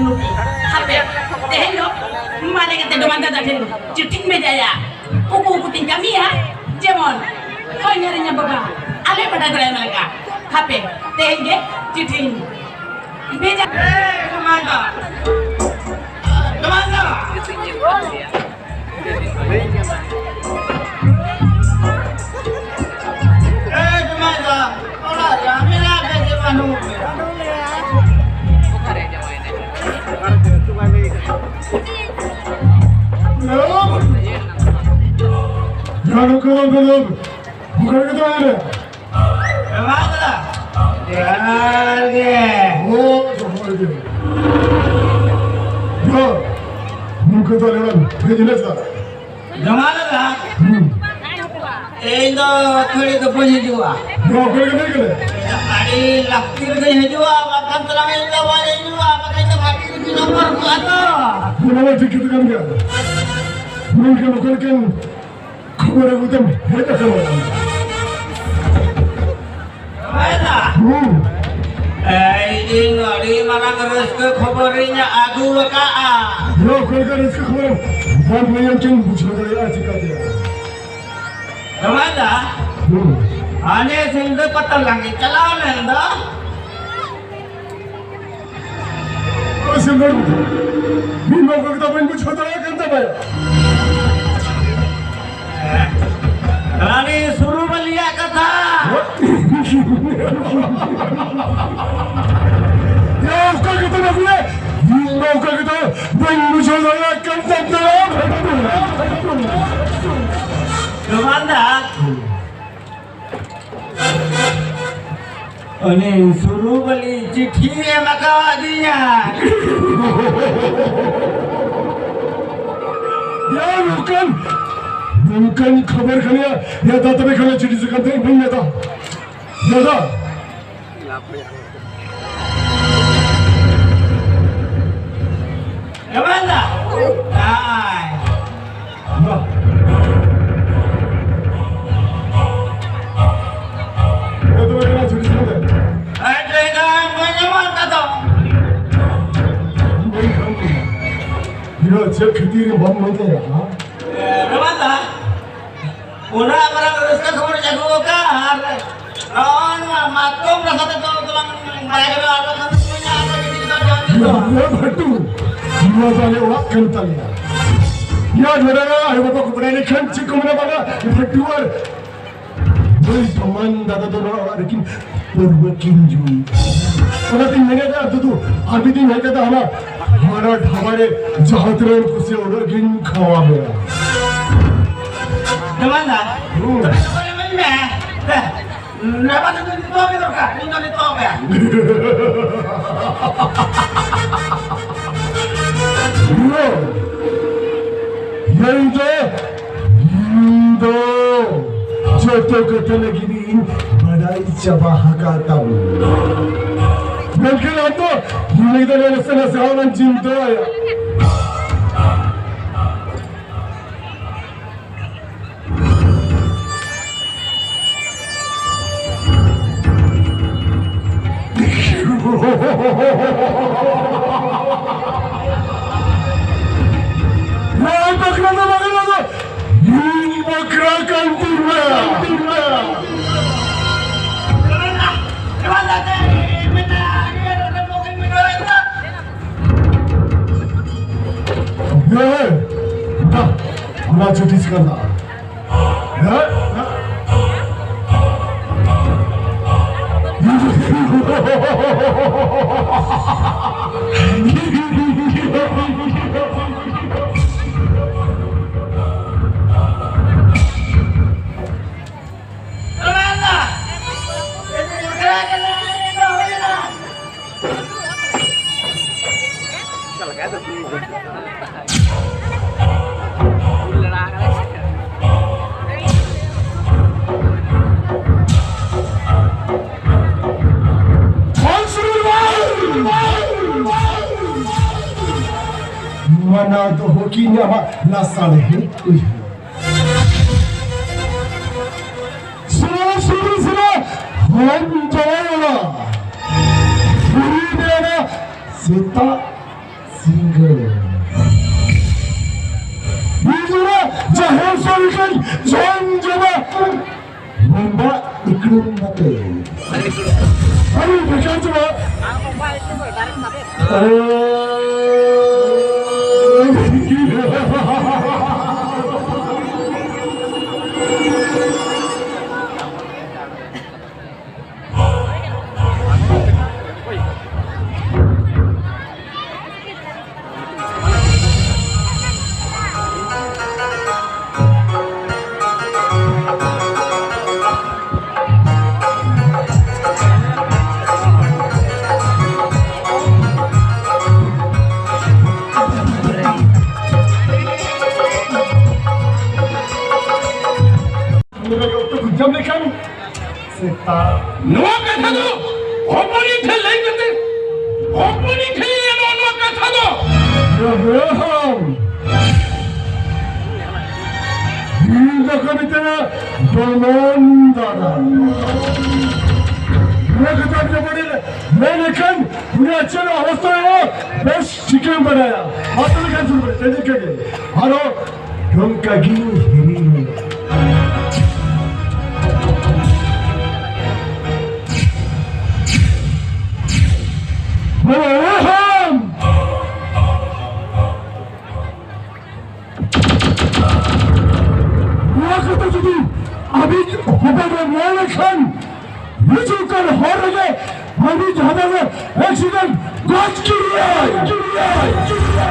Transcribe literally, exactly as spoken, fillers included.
ᱦᱟᱯᱮ, ᱛᱮᱦᱮᱧ ᱫᱚ ᱢᱟᱨᱮ ᱠᱟᱛᱮ ᱰᱚᱢᱟᱱ ᱫᱟᱫᱟ ᱴᱷᱮᱱ ᱪᱤᱴᱷᱤᱧ ᱵᱷᱮᱡᱟᱭᱟ᱾ ᱩᱠᱩ ᱩᱠᱩ ᱛᱤᱧ ᱠᱟᱹᱢᱤᱭᱟ, ᱡᱮᱢᱚᱱ ᱦᱚᱭ ᱧᱮᱞᱤᱧᱟ ᱵᱟᱵᱟ, ᱟᱞᱮ ᱵᱟᱰᱟᱭ ᱫᱟᱲᱮᱭᱟᱢᱟ ᱞᱮᱠᱟ᱾ ᱦᱟᱯᱮ, ᱛᱮᱦᱮᱧ ᱜᱮ ᱪᱤᱴᱷᱤᱧ ᱵᱷᱮᱡᱟ᱾ ᱮ, ᱰᱚᱢᱟᱱ ᱫᱟ! ᱰᱚᱢᱟᱱ ᱫᱟ! ᱮ ᱡᱟᱢᱟᱭ ᱫᱟ, ᱚᱲᱟᱜ ᱨᱮ ᱢᱮᱱᱟᱜ ᱯᱮ ᱥᱮ ᱵᱟᱹᱱᱩᱜ ᱯᱮ? ᱡᱟᱱᱩ ᱠᱚ ᱵᱚᱞᱚ, ᱵᱩᱠᱟᱨ ᱠᱚ ᱛᱚ ᱟᱨᱮ᱾ ᱡᱟᱢᱟᱭ ᱫᱟ, ᱡᱚᱦᱟᱨ ᱜᱮ᱾ ᱳ, ᱡᱚᱦᱟᱨ ᱜᱮ᱾ ᱡᱚᱦᱟᱨ᱾ ᱱᱚᱝᱠᱟ ᱫᱚ ᱟᱞᱮ ᱚᱲᱟᱜ ᱦᱮᱡ ᱮᱱᱟ ᱪᱮᱫᱟᱜ? ᱡᱟᱢᱟᱭ ᱫᱟ, ᱦᱩᱸ᱾ ᱤᱧ ᱫᱚ ᱟᱹᱛᱷᱟᱹᱲᱤ ᱫᱚ ᱵᱟᱹᱧ ᱦᱤᱡᱩᱜᱼᱟ᱾ ᱱᱚᱣᱟ ᱚᱠᱟ ᱞᱮᱠᱟ ᱫᱟᱲᱮ ᱠᱟᱱᱟ? ᱟᱹᱰᱤ ᱞᱟᱹᱠᱛᱤ ᱨᱮᱜᱮᱧ ᱦᱤᱡᱩᱜᱼᱟ, ᱵᱟᱠᱷᱟᱱ ᱛᱟᱞᱟᱝ ᱤᱧ ᱫᱚ ᱵᱟᱹᱧ ᱦᱤᱡᱩᱜᱼᱟ, ᱵᱟᱠᱷᱟᱱ ᱫᱚ ᱵᱷᱟᱹᱜᱤ ᱨᱮᱜᱮ ᱱᱚᱢᱵᱚᱨ ᱠᱚᱜᱼᱟ ᱛᱚ᱾ ᱚᱱᱟ ᱢᱟ ᱴᱷᱤᱠ ᱠᱟᱛᱷᱟ ᱠᱟᱱ ᱜᱮᱭᱟ᱾ ᱢᱮᱱᱠᱷᱟᱱ ᱚᱠᱟ ᱞᱮᱠᱟᱱ ᱠᱷᱚᱵᱚᱨ ᱟᱹᱜᱩ ᱛᱮᱢ ᱦᱮᱡ ᱟᱠᱟᱱᱟ? ᱦᱩᱸ᱾ ᱮᱭ, ᱤᱧ ᱟᱹᱰᱤ ᱢᱟᱨᱟᱝ ᱨᱟᱹᱥᱠᱟᱹ ᱠᱷᱚᱵᱚᱨᱤᱧ ᱟᱹᱜᱩ ᱟᱠᱟᱫᱼᱟ᱾ ᱱᱚᱣᱟ ᱚᱠᱟ ᱞᱮᱠᱟ ᱨᱟᱹᱥᱠᱟᱹ ᱠᱷᱚᱵᱚᱨ ᱵᱟᱢ ᱞᱟᱹᱭᱟᱢ ᱪᱮᱫ ᱵᱩᱡᱷᱟᱹᱣ ᱫᱟᱲᱮᱭᱟᱜᱼᱟ ᱪᱤᱠᱟᱹᱛᱮ? ᱫᱚᱢᱮ ᱫᱟ, ᱦᱩᱸ᱾ ᱦᱟᱱᱮ ᱥᱤᱞᱫᱟᱹ ᱯᱟᱛᱟ ᱞᱟᱝ ᱪᱟᱞᱟᱣ ᱞᱮᱱ ᱫᱚ, ᱳᱭ ᱥᱤᱞᱫᱟᱹ ᱯᱟᱛᱟ᱾ ᱢᱤᱫ ᱵᱟᱨ ᱠᱚ ᱠᱟᱛᱷᱟ ᱵᱟᱹᱧ ᱵᱩᱡᱷᱟᱹᱣ ᱫᱟᱲᱮᱭᱟᱜ ᱠᱟᱱ ᱛᱟᱢᱟ᱾ ᱨᱟᱱᱤ ᱥᱩᱨᱩᱵᱟᱞᱤᱭᱟᱜ ᱠᱟᱛᱷᱟ᱾ ᱭᱟ, ᱚᱠᱟ ᱠᱟᱛᱷᱟ ᱵᱟᱹᱵᱩ? ᱤᱧ ᱢᱟ ᱚᱠᱟ ᱠᱟᱛᱷᱟ ᱵᱟᱹᱧ ᱵᱩᱡᱷᱟᱹᱣ ᱫᱟᱲᱮᱭᱟᱜ ᱠᱟᱱ ᱛᱟᱢ ᱛᱟᱦᱮᱸ᱾ ᱡᱚᱢᱟᱱᱫᱟ᱾ ᱩᱱᱤ ᱥᱩᱨᱩᱵᱟᱞᱤ ᱪᱤᱴᱷᱤ ᱮᱢ ᱟᱠᱟᱣᱟᱫᱤᱧᱟ᱾ ᱭᱟ, ᱱᱚᱝᱠᱟᱱ, ᱱᱚᱝᱠᱟᱱ ᱠᱷᱚᱵᱚᱨ ᱠᱟᱱᱟ᱾ ᱭᱟ, ᱫᱟ, ᱛᱚᱵᱮ ᱠᱷᱟᱱ ᱪᱤᱴᱷᱤ ᱥᱟᱠᱟᱢ ᱛᱮ ᱤᱢᱟᱹᱧ ᱢᱮ ᱫᱟ᱾ ᱫᱟᱫᱟ᱾ ᱮᱢᱟᱱ ᱫᱟ᱾ ᱦᱟᱭ᱾ ᱵᱟ᱾ ᱮ, ᱛᱚᱵᱮ ᱠᱷᱟᱱ ᱪᱤᱴᱷᱤ ᱥᱟᱠᱟᱢ ᱛᱮ᱾ ᱮ, ᱴᱷᱤᱠ ᱜᱮᱭᱟ, ᱵᱟᱹᱧ ᱮᱢᱟᱱ ᱫᱟ ᱫᱚ᱾ ᱤᱭᱟᱹ, ᱪᱮᱫ ᱠᱷᱟᱹᱛᱤᱨ ᱵᱟᱢ ᱢᱮᱛᱟᱭᱟ, ᱦᱟ? ᱮ, ᱨᱟᱢᱟᱱ ᱫᱟ, ᱩᱱᱟᱹᱜ ᱢᱟᱨᱟᱝ ᱨᱟᱹᱥᱠᱟᱹ ᱠᱷᱚᱵᱚᱨ ᱟᱹᱜᱩ ᱟᱠᱟᱫ ᱟᱨ ᱱᱚᱜᱼᱚᱭ ᱱᱚᱣᱟ ᱢᱟᱛᱠᱚᱢ ᱨᱟᱥᱟ ᱛᱮᱫᱚ ᱛᱚᱞᱟᱝ ᱵᱟᱭ ᱜᱟᱱᱚᱜᱼᱟ, ᱟᱫᱚ ᱠᱷᱟᱱ ᱫᱚ ᱢᱮᱱᱟ, ᱟᱫᱚ ᱡᱩᱫᱤ ᱫᱚ ᱡᱚᱢ ᱛᱮᱫᱚ᱾ ᱭᱟ, ᱭᱟ, ᱵᱷᱟᱴᱩ, ᱱᱚᱣᱟ ᱫᱚ ᱟᱞᱮ ᱚᱲᱟᱜ ᱠᱟᱱ ᱛᱟᱞᱮᱭᱟ᱾ ᱭᱟ, ᱱᱚᱰᱮ ᱢᱟ ᱟᱭᱳ ᱵᱟᱵᱟ ᱠᱚ ᱵᱟᱲᱟᱭ ᱞᱮᱠᱷᱟᱱ ᱪᱮᱫ ᱠᱚ ᱢᱮᱱᱟ ᱵᱟᱝᱟ, ᱵᱷᱟᱴᱩ ᱟᱨ ᱱᱩᱭ ᱫᱚᱢᱟᱱ ᱫᱟᱫᱟ ᱫᱚ ᱱᱚᱣᱟ ᱚᱲᱟᱜ ᱨᱮᱠᱤᱱ ᱯᱟᱹᱨᱣᱟᱹ ᱠᱤᱱ ᱧᱩᱭ᱾ ᱚᱱᱟᱛᱤᱧ ᱢᱮᱱᱮᱫᱟ, ᱫᱩᱫᱩ, ᱟᱨ ᱢᱤᱫ ᱫᱤᱱ ᱦᱮᱡ ᱠᱟᱛᱮ ᱦᱟᱱᱟ, ᱦᱟᱱᱟ ᱰᱷᱟᱵᱟ ᱨᱮ ᱡᱟᱦᱟᱸ ᱛᱤᱱᱟᱹᱜ ᱮᱢ ᱠᱩᱥᱤᱭᱟᱜᱼᱟ, ᱩᱱᱟᱹᱜ ᱜᱤᱧ ᱠᱷᱟᱣᱟ ᱢᱮᱭᱟ᱾ ᱫᱚᱢᱟᱱ ᱫᱟ, ᱦᱩᱸ᱾ ᱛᱚᱵᱮ ᱫᱚ ᱤᱢᱟᱹᱧ ᱢᱮ᱾ ᱱᱚᱣᱟ ᱫᱚ ᱱᱤᱛᱚᱜ ᱜᱮ ᱫᱚᱨᱠᱟᱨ, ᱤᱧ ᱫᱚ ᱱᱤᱛᱚᱜ ᱜᱮ᱾ ᱤᱧ ᱫᱚ, ᱤᱧ ᱫᱚ ᱡᱚᱛᱚ ᱠᱟᱛᱷᱟ ᱞᱟᱹᱜᱤᱫ ᱤᱧ ᱵᱟᱰᱟᱭ ᱪᱟᱵᱟ ᱟᱠᱟᱫ ᱛᱟᱢ᱾ ᱢᱮᱱᱠᱷᱟᱱ ᱟᱢ ᱫᱚ ᱤᱧ ᱞᱟᱹᱜᱤᱫ ᱫᱚ ᱱᱟᱥᱮ ᱱᱟᱥᱮ ᱦᱚᱸ ᱵᱟᱢ ᱪᱤᱱᱛᱟᱹᱭᱟ᱾ ᱱᱚᱣᱟ ᱵᱟᱠᱷᱨᱟ ᱫᱚ ᱵᱟᱝ ᱠᱟᱱᱟ, ᱤᱧ ᱵᱟᱠᱷᱨᱟ ᱠᱟᱱ ᱛᱤᱧᱟ᱾ ᱦᱮᱸ, ᱵᱟ, ᱚᱱᱟ ᱪᱷᱩᱴᱤ ᱥᱤᱠᱟᱱᱫᱟ᱾ ᱢᱟᱱᱟᱣ ᱫᱚᱦᱚ ᱠᱤᱧ ᱟᱢᱟᱜ ᱞᱟᱥᱟᱲᱦᱮᱫ ᱩᱭᱦᱟᱹᱨ᱾ ᱥᱩᱨ, ᱥᱩᱨ, ᱥᱩᱨ, ᱦᱚᱱ ᱡᱟᱶᱟᱭ ᱚᱲᱟᱜ᱾ ᱥᱩᱨ ᱨᱮᱱᱟᱜ ᱥᱮᱛᱟᱜ ᱥᱤᱸᱜᱟᱹᱲ᱾ ᱡᱟᱦᱮᱨ ᱥᱟᱹᱲᱤ ᱠᱟᱱ ᱡᱚᱢ ᱡᱚᱢᱟ᱾ ᱢᱩᱱᱰᱟ ᱤᱠᱲᱩᱢ ᱠᱟᱛᱮ᱾ ᱟᱹᱰᱤ ᱵᱮᱠᱟᱨ ᱪᱟᱵᱟ᱾ ᱚᱠᱛᱚ ᱠᱚ ᱧᱟᱢ ᱞᱮᱠᱷᱟᱱ ᱥᱮᱛᱟ᱾ ᱱᱚᱣᱟ ᱠᱟᱛᱷᱟ ᱫᱚ ᱦᱚᱯᱚᱱᱤ ᱴᱷᱮᱱ ᱞᱟᱹᱭ ᱠᱟᱛᱮ, ᱦᱚᱯᱚᱱᱤ ᱴᱷᱮᱱ ᱞᱟᱹᱭ ᱱᱚᱣᱟ, ᱱᱚᱣᱟ ᱠᱟᱛᱷᱟ ᱫᱚ᱾ ᱨᱟᱦᱟᱢ᱾ ᱤᱧ ᱫᱚ ᱠᱚ ᱢᱮᱛᱟᱭᱟ ᱵᱟᱢᱚᱱ ᱫᱟᱫᱟ᱾ ᱱᱚᱣᱟ ᱠᱟᱛᱷᱟ ᱡᱚᱵᱚᱱᱤ ᱢᱮᱱ ᱞᱮᱠᱷᱟᱱ ᱩᱱᱤᱭᱟᱜ ᱪᱮᱫ ᱚᱵᱚᱥᱛᱟ ᱦᱩᱭᱩᱜᱼᱟ, ᱵᱮᱥ ᱴᱷᱤᱠᱮᱢ ᱵᱟᱰᱟᱭᱟ᱾ ᱟᱯᱮ ᱞᱮᱠᱟᱱ ᱥᱩᱨ ᱨᱮ ᱪᱮᱫ ᱞᱮᱠᱟ ᱜᱮ᱾ ᱟᱨᱚ ᱱᱚᱝᱠᱟ ᱜᱤᱧ ᱦᱤᱲᱤᱧ᱾ ᱵᱟᱵᱟ ᱨᱟᱦᱟᱢ! ᱱᱚᱣᱟ ᱠᱟᱛᱷᱟ ᱡᱩᱫᱤ ᱟᱹᱵᱤᱱ ᱦᱚᱯᱚᱱ ᱮ ᱢᱮᱱ ᱞᱮᱠᱷᱟᱱ, ᱦᱤᱡᱩᱜ ᱠᱟᱱ ᱦᱚᱨ ᱨᱮᱜᱮ ᱟᱹᱵᱤᱱ ᱡᱟᱦᱟᱸ ᱨᱮ ᱮᱠᱥᱤᱰᱮᱱᱴ ᱜᱚᱡ ᱠᱮᱫᱮᱭᱟᱭ᱾